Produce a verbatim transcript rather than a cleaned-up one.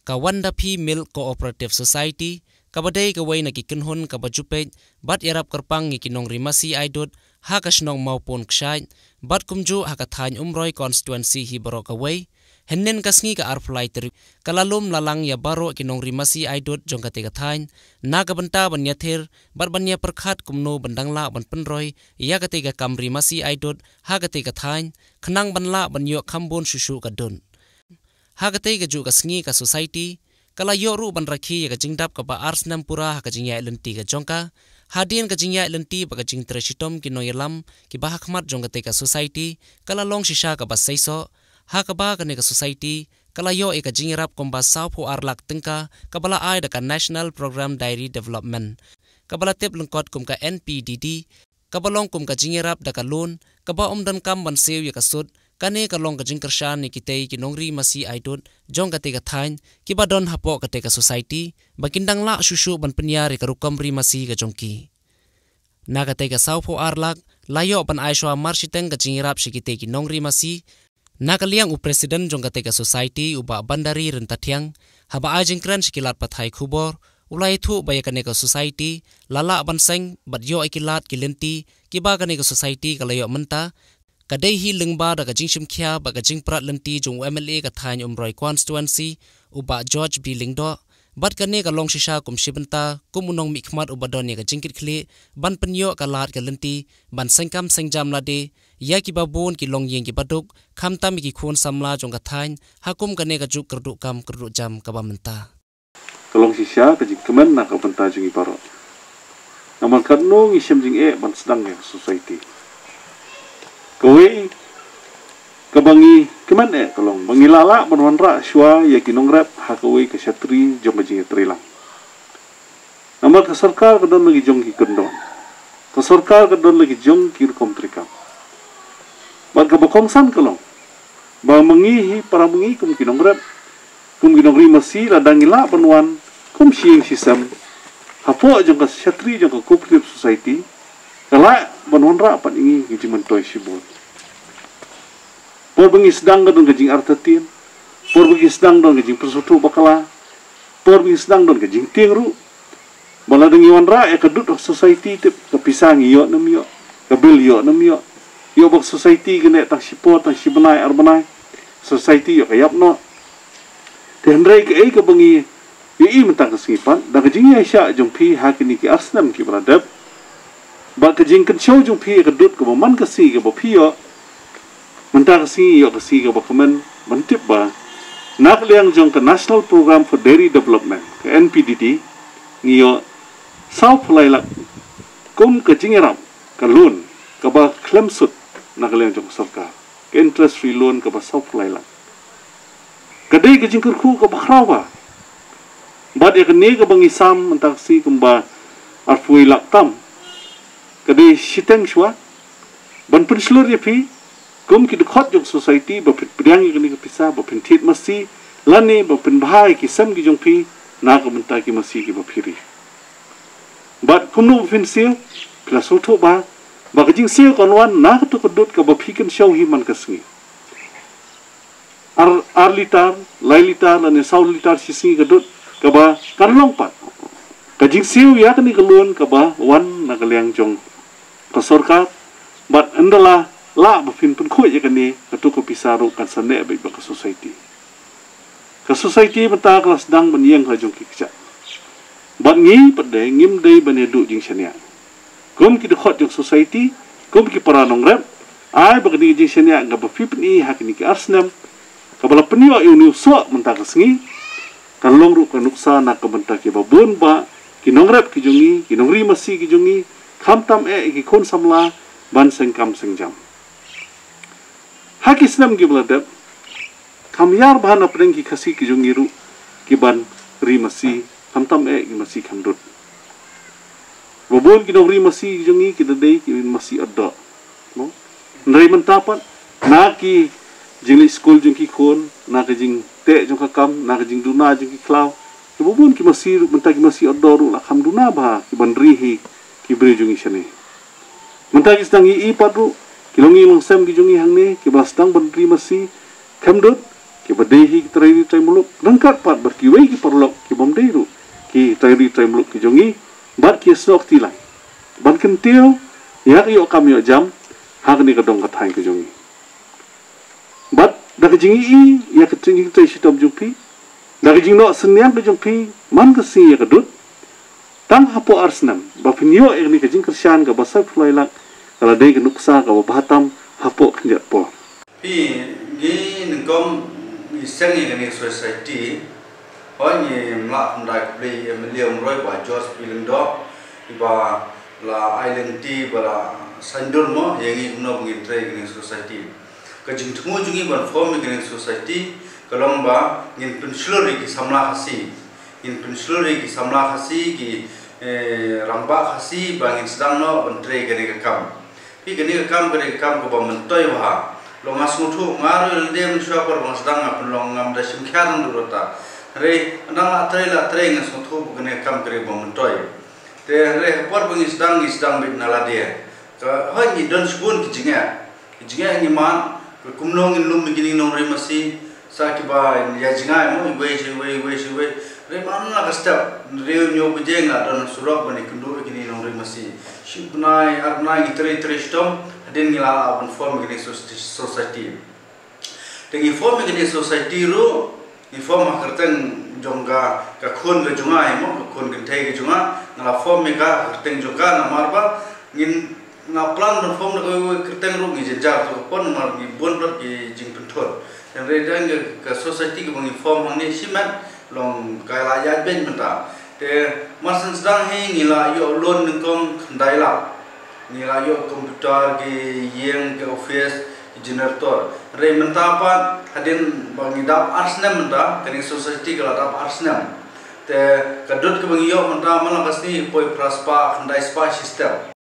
ka Wandaphi Milk Cooperative Society, kaba dei kawei na ki kynhun kaba ju peit bad ïarap kyrpang ïa ki nongri masi aidud ha ka shnong Mawpun Kshaid, bad kumjuh ha ka thaiñ Umroi constituency hi baroh kawei. Hynnin ka sngi ka arphew lai tarik, ka la lum la lang ïa baroh ki nongri masi aidud jong katei ka thaiñ na ka bynta ban ïathir bad ban ïapyrkhat kumno ban dang lah ban pynroi ïa katei ka kam ri masi aidud ha katei ka thaiñ, khnang ban lah ban ïoh kham bun shuh shuh ka dud. Ha katei kajuh ka sngi ka society ka la ïoh ruh ban rakhe ïa ka jingdap kaba ar snem pura ha ka jingïaid lynti ka jong ka. Hadien ka jingïaid lynti bad ka jingtrei shitom ki nongïalam kiba ha khmat jong katei ka society, ka la long shisha kaba seisoh, ha kaba kane ka society ka la ïoh ïa ka jingïarap kumba sawphew ar lak tyngka kaba la ai da ka National Program Dairy Development, kaba la tip lyngkot kum ka N P D D, kaba long kum ka jingïarap da ka loan kaba ym donkam ban siew ïa ka sut. Kane ka long ka jingkyrshan ïa kitei ki nongri masi aidud jong katei ka thaiñ kiba don hapoh katei ka society, ba kin dang lah shuh shuh ban pynïar ïa ka rukom ri masi ka jong ki. Na katei ka sawphew ar lak, la ïoh ban ai shuwa marshiteng ka jingïarap sha kitei ki nongri masi na ka liang u president jong katei ka society, u Bah Bandari Ryntathiang, haba ai jingkren sha ki lad pathai khubor, u la ïathuh ba ïa kane ka society la lah ban seng bad ïoh ïa ki lad ki lynti kiba kane ka society ka la ïoh mynta, ka dei hi lyngba da ka jingshim khia bad ka jingprat lynti jong u M L A ka thaiñ Umroi constituency, u Bah George B Lyngdoh. Bad kane ka long shisha kum shi bynta kum u nongmihkhmat uba don ïa ka jingkitkhlieh ban pynïoh ka lad ka lynti ban seng kam seng jam lade ïa kiba bun ki longïing kiba duk, khamtam ïa ki khun samla jong ka thaiñ ha kum kane kajuh kyrduh kam kyrduh jam kaba mynta. Ka long shisha ka jingkmen na ka bynta jong ngi baroh. Namar katno ngi shem jingeh ban sdang ïa ka society. Kawei kaba ngi kmen eh ka long ba ngi la lah ban wanrah shuwa ïa ki nongrep ha kawei ka shatri jong ka jingïatreilang. Namar ka sorkar ka don la ki jong ki kyndon. Ka sorkar ka don la ki jong ki rukom treikam. Bad kaba kongsan ka long ba ma ngi hi para ma ngi kum ki nongrep, kum ki nongri masi, lada ngi lah ban wan kum shi ïing shi sem hapoh jong ka shatri jong ka cooperative society, ka lah ban wanrah pat ïa ngi ki jingmyntoi shibun. Por ba ngi sdang ka don ka jingartatien, por ba ngi sdang don ka jingpynsngewthuh bakla, por ba ngi sdang don ka jingtieng ruh. Ba lada ngi wanrah ïa ka dud ha society, tip ka pisa ngi ïoh ne ym ïoh, ka bill ïoh ne ym ïoh. Ïoh ba ka society ka neh tang shi por, tang shi bnai ar bnai, society ïoh ka ïap noh. Te hynrei kaei kaba ngi ïohi mynta ka sngi pat, da ka jingïaishah jong phi ha kine ki ar snem kiba la dep, bad ka jingkynshew jong phi ïa ka dud kaba man ka sngi kaba phi ïoh, mynta ka sngi ïoh ka sngi kaba kmen ban tip ba na ka liang jong ka National Program for Dairy Development, ka N P D D, ngi ïoh sawphew lai lak kum ka jingïarap, ka loan kaba khlem sut na ka liang jong ka sorkar, ka interest free loan kaba sawphew lai lak. Ka dei ka jingkyrkhu kaba khraw bha. Bad ïa kane kaba ngi sam mynta ka sngi kumba arphew lak tam, ka dei shiteng shuwa ban pynshlur ïa phi kum ki dkhot jong society ba phin pdiang ïa kane ka pisa, ba phin thied masi lane ba phin bha ïa ki sem ki jong phi na ka bynta ki masi kiba phi ri. Bad kumno ba phin siew, phi la sngewthuh bha ba ka jingsiew kan wan na kato ka dud kaba phi kynshew hi man ka sngi. Ar, ar litar, lai litar lane saw litar shi sngi ka dud kaba kan long pat. Ka jingsiew ïa kane ka loan kaba wan na ka liang jong ka sorkar, bad ynda la lah ba phin pynkhuid ïa kane, kato ka pisa ruh kan sa neh beit bad ka society. Ka society mynta ka la sdang ban ïeng ha la jong ki kjat. Bad ngi pat de ngim dei ban ïa duh jingshaniah. Kum ki dkhot jong society, kum ki para nongrep, ai ba kane ka jingshaniah kaba phi pyni ha kine ki ar snem, kaba la pynïoh ïa une u soh mynta ka sngi, kan long ruh ka nuksa na ka bynta kiba bun bah ki nongrep ki jong ngi, ki nongri masi ki jong ngi, khamtam eh ki khun samla ban seng kam seng jam. Ha ki snem kiba la dep, kham hiar bha na pdeng ki Khasi ki jong ngi ruh ki ban ri masi, khamtam eh ki masi kham dud. Ba bun ki nongri masi ki jong ngi ki da dei ki masi ot doh. Mo? Hynrei mynta pat na ki jingleit skul jong ki khun, na ka jingteh jong ka kam, na ka jingduna jong ki khlaw, ki ba bun ki masi ruh, mynta ki masi ot doh ruh la kham duna bha ki ban ri hi ki briew jong ngi shane. Mynta ki sdang ïohi pat ruh ki longïing longsem ki jong ngi hangne kiba la sdang ban ri masi kham dud, Kiba dei hi ki trai ri trai muluk, ryngkat pat bad kiwei ki paralok ki bym dei ruh ki trai ri trai muluk ki jong ngi, bad ki snoh kti lai ban kyntiew ïa ka ïoh kam ïoh jam ha kane ka dong ka thaiñ ka jong ngi. Bad da ka jingïohi ïa ka jingtrei shitom jong phi, da ka jingnoh synñiang ka jong phi man ka sngi ïa ka dud, tang hapoh ar snem ba phin ïoh ïa kane ka jingkyrshan kaba saw phew lai lak, ka la dei ka nuksa kaba bha tam hapoh khyndiat por. Phi, ngi nyngkong ngi seng ïa kane ka society. Hooid, ngim lah khyndai khublei ïa u M L A Umroi, Bah George P Lyngdoh, iba la ai lynti ba la saiñdur mo ïa ngi kumno ba ngin trei ïa kane ka society. Ka jingthmu jong ngi ban form ïa kane ka society ka long ba ngin pynshlur ïa ki samla Khasi, ngin pynshlur ïa ki samla Khasi, ki, eh, rangbah Khasi, ba ngin sdang noh ban trei ïa kane ka kam. Phi, kane ka kam ka dei ka kam kaba myntoi bha. Long nga sngewthuh, nga ruh lade mynshuwa por ba nga sdang nga pynlong, ngam da shim khia tang ruh ta. Hynrei ynda nga la trei la trei nga sngewthuh ba kane ka kam ka dei kaba myntoi. Te hynrei ha por ba ngi sdang, ngi sdang beit na lade. Ka, hooid, ngi don shibun ki jingeh. Ki jingeh ngi mad, ka kumno ngin lum ïa kine ki nongri masi, sa kiba ïa jngai mo, iwei sha iwei, iwei sha iwei. Hynrei man la ka step, hynriew hynñiew baje nga don surok ban ïakynduh ïa kine ki nongri masi. Shi bnai, ar bnai ngi trei trei shitom, hadien ngi la lah ban form ïa kane ka soci-, society. Te ngi form ïa kane ka society ruh, ngi form ha kyrteng jong ka, ka khun ka jong nga, mo, ka khun kynthei ka jong nga, nga la form ïa ka ha kyrteng jong ka namar ba ngin, nga plan ban form da kawei kawei ka kyrteng ruh ngi jynjar to ka pon namar ngi bun bha ki jingpynthut. Hynrei dang ka, ka society kaba ngi form hangne shimet long ka la ïaid beit mynta. Te mar shen sdang hi ngi la ïoh loan nyngkong khyndai lak. Ngi la ïoh computer, ki ïing, ki office, ki generator. Hynrei mynta pat hadien ba ngi dap ar snem mynta, kane ka society ka la dap ar snem. Te ka dud kaba ngi ïoh mynta man la ka sngi poi phra spah, khyndai spah shi step.